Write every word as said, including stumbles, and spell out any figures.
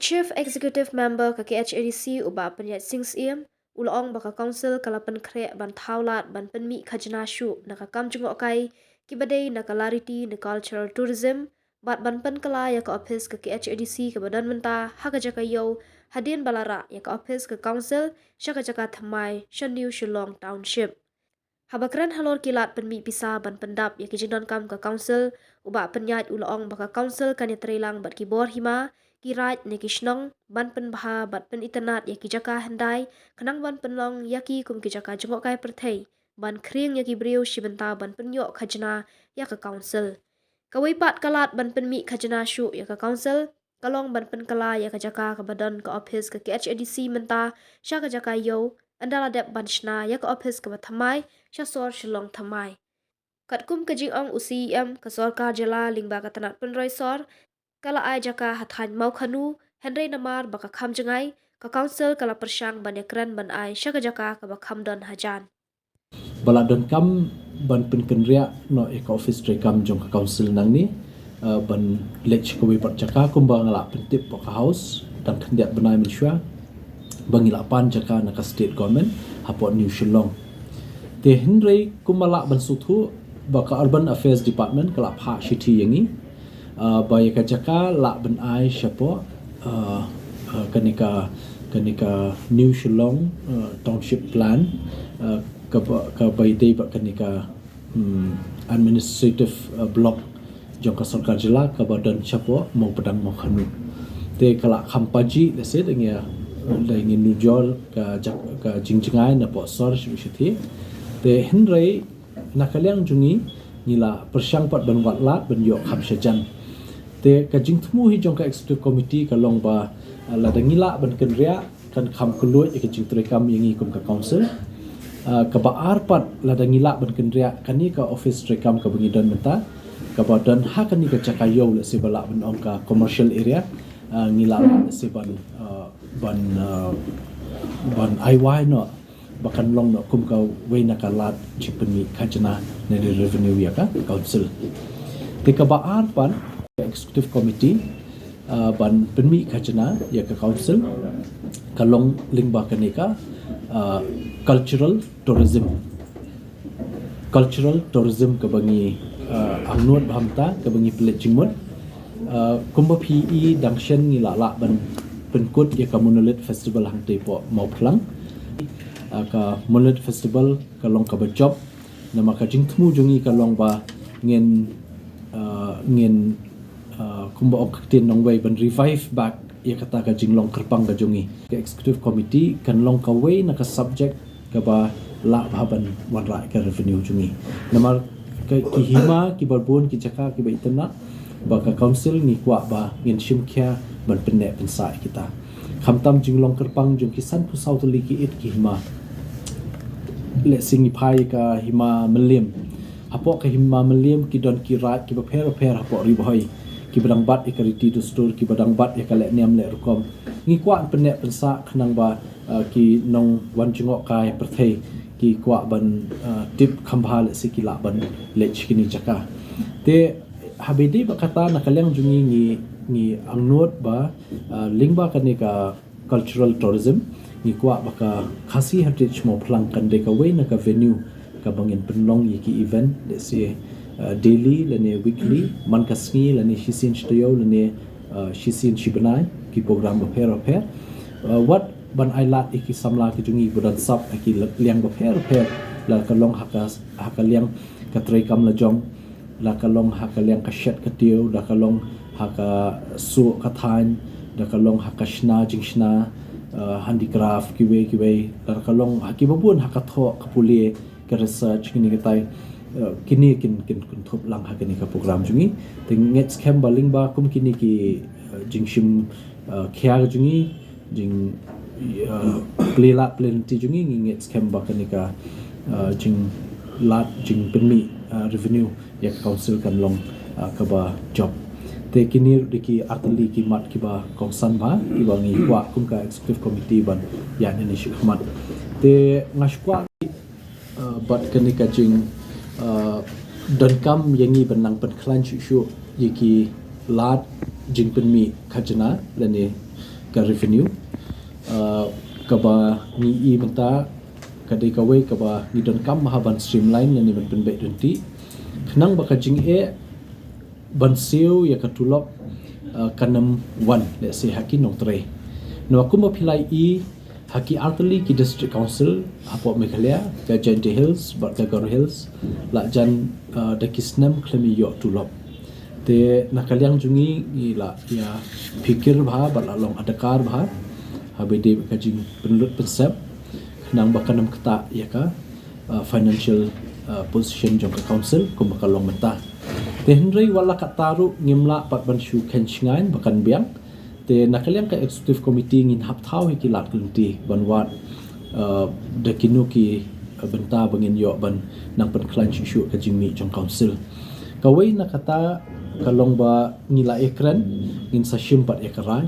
Chief Executive Member ka K H A D C u Bah Pyniaid Sing Syiem u la ong ba ka Council ka la pynkhreh ban thaw lad ban pynmih khajna shuh na ka kam jngohkai kiba dei na ka lariti na cultural tourism, bad ban pynkylla ïa ka ophis ka K H A D C kaba don mynta ha ka jaka ïew, hadien ba la rah ïa ka ophis ka Council sha ka jaka thymmai sha New Shillong Township. Haba kren halor ki lad pynmih pisa ban pyndap ïa ki jingdonkam ka Council, u Bah Pyniaid u la ong ba ka Council kan ïatreilang bad ki bor hima, ki raid ne ki shnong, ban pynbha bad pynitynnad ïa ki jaka hyndai, khnang ban pynlong ïa ki kum ki jaka jngohkai pyrthei, ban khring ïa ki briew shi bynta ban pynïoh khajna ïa ka Council. Kawei pat ka lad ban pynmih khajna shuh ïa ka Council ka long ban pynkylla ïa ka jaka kaba don ka ophis ka K H A D C mynta sha ka jaka ïew, ynda la dep ban shna ïa ka ophis kaba thymmai sha sor Shillong thymmai. Katkum ka jingong u C E M, ka sorkar jylla lyngba ka tnat pynroi sor ka la ai jaka ha thaiñ Mawkhanu, hynrei namar ba ka kham jngai, ka Council ka la pyrshang ban ïakren ban ai sha ka jaka kaba kham don hajan. Ba la donkam ban pynkynriah noh ïa ka ophis treikam jong ka Council nangne, eh, ban leit sha kawei pat jaka kumba nga la pyntip hapoh ka House, dang khyndiat bnai mynshuwa, ba ngi la pan jaka na ka State Government hapoh New Shillong. Te hynrei kumba lah ban sngewthuh ba ka Urban Affairs Department ka la phah shithi ïa ngi, ah, ba ïa ka jaka lah ban ai shapoh, ah, ah, kane ka, kane ka New Shillong, ah, Township Plan, ah, kaba, kaba ïadei bad kane ka, hmm, administrative, ah, block jong ka sorkar jylla kaba don shapoh Mawpdang Mawkhanu. Te ka la kham pajih lehse da ngi, da ngi nujor ka jak-, ka jingjngai napoh sor shi-, shithi. Te hynrei na ka liang jong ngi, ngi la pyrshang pat ban wad lad ban ïoh kham shajan. Te ka jingthmu hi jong ka Executive Committee ka long ba, ah, lada ngi lah ban kynriah kan kham kylluid ïa ka jingtreikam ïa ngi kum ka Council. Ah, kaba ar pat lada ngi lah ban kynriah kane ka ophis treikam kaba ngi don mynta, kaba don ha kane ka jaka ïew lehse ba lah ban ong ka commercial area, ah, ngi lah lehse ban, ah, ban, ah, ban ai wai noh ba kan long noh kum kawei na ka lad jingpynmih khajna ne revenue ïa ka Council. Te kaba ar pat ka Executive Committee, ah, ban pynmih khajna ïa ka Council ka long lyngba kane ka, ah, cultural tourism. Cultural tourism kaba ngi, ah, angnud bha mynta, kaba ngi pynleit jingmut. Ah, kumba phi i dang shen ngi la lah ban pynkut ïa ka Monolith Festival hangtei hapoh Mawphlang. Ah, ka Monolith Festival ka long kaba jop. Namar ka jingthmu jong ngi ka long ba ngin, ah, ngin, ah, kumba ong ka ktien nongwei ban revive back ïa kata ka jinglong kyrpang ka jong ngi. Ka Executive Committee kan long kawei na ka subject kaba lah bha ban wanrah ka revenue jong ngi. Namar ka, ki hima, ki barbun, ki jaka, kiba itynnad, ba ka Council ngi kwah ba ngin shim khia ban pynneh pynsah ïa kita. Khamtam jinglong kyrpang jong ki sanphew saw tylli ki ïit ki hima. Lehse ngi phai ka Hima Mylliem. Hapoh ka Hima Mylliem ki don ki raid kiba pher bapher hapoh Ri Bhoi. Kiba dang bat ïa ka riti dustur, kiba dang bat ïa ka leh niam leh rukom. Ngi kwah pynneh pynsah khnang ba, ah, ki nongwan jngohkai pyrthei ki kwah ban, ah, tip kham bha lehse ki lah ban leit sha kine jaka. Te haba ïadei bad kata na ka liang jong ngi ngi, ngi angnud ba, ah, lyngba kane ka cultural tourism, ngi kwah ba ka Khasi Heritage Mawphlang kan dei kawei na ka venue kaba ngin pynlong ïa ki event, lehse, uh, daily lane weekly, man ka sngi lane shisien shi taïew lane, uh, shisien shi bnai, ki program bapher bapher. Uh, wat ban ai lad ïa ki samla ki jong ngi ba don sap ha ki liang bapher bapher, la ka long ha ka, ha ka liang ka treikam lajong, la ka long ha ka liang ka shet ka tiew, la ka long ha ka suh ka thaiñ, la ka long ha ka shna jingshna, uh, handicraft kiwei kiwei, la ka long ha kiba bun ha ka thoh ka pule, ka research, kine kitai, uh, kine kin, kin, kin kynthup lang ha kane ka program jong ngi. Te ngeit skhem ba lyngba kum kine ki, uh, jingshim, uh, khia jong ngi, jing, uh, plie lad plie lynti jong ngi, ngi ngeit skhem ba kane ka, uh, jinglad jingpynmih, uh, revenue ïa ka Council kan long, uh, kaba jop. Te kine ruh dei ki artylli ki mat kiba kongsan bha kiba ngi kwah kum ka Executive Committee ban ïaid nangne shakhmat. Te nga sngewkwah, uh, bad kane ka jing, uh, donkam ïa ngi ban nang pynkhlaiñ shuh shuh ïa ki lad jingpynmih khajna lane ka revenue, uh, kaba ngi i mynta ka dei kawei kaba ngi donkam ha ban streamline lane ban pynbeit ryntih. Khnang ba ka jingeh ban siew ïa ka tulop, uh, kan ym wan, let's say, ha ki nongtrei. Namar kumba phi la i ha ki artylli ki district council hapoh Meghalaya, ka Jaintia Hills bad ka Garo Hills, la jan, uh, da ki snem khlem ïoh tulop. Te na ka liang jong ngi, ngi la ïa phikir bha bad la long adakar bha ha ba ïadei bad ka jingpynlut pynsep, khnang ba kan ym ktah ïa ka, uh, financial, uh, position jong ka council kumba ka long mynta. Te hynrei wat la katta ruh ngim lah pat ban shu kheiñ shngaiñ ba kan biang. Te na ka liang ka executive committee ngin hap thaw ïa ki lad ki lynti ban wad, uh, da kino ki, uh, bynta ba ngin ïoh ban nang pynkhlaiñ shuh shuh ka jingmih jong council. Kawei na kata ka long ba ngi la ïakren, ngin sa shim pat ïa ka rai.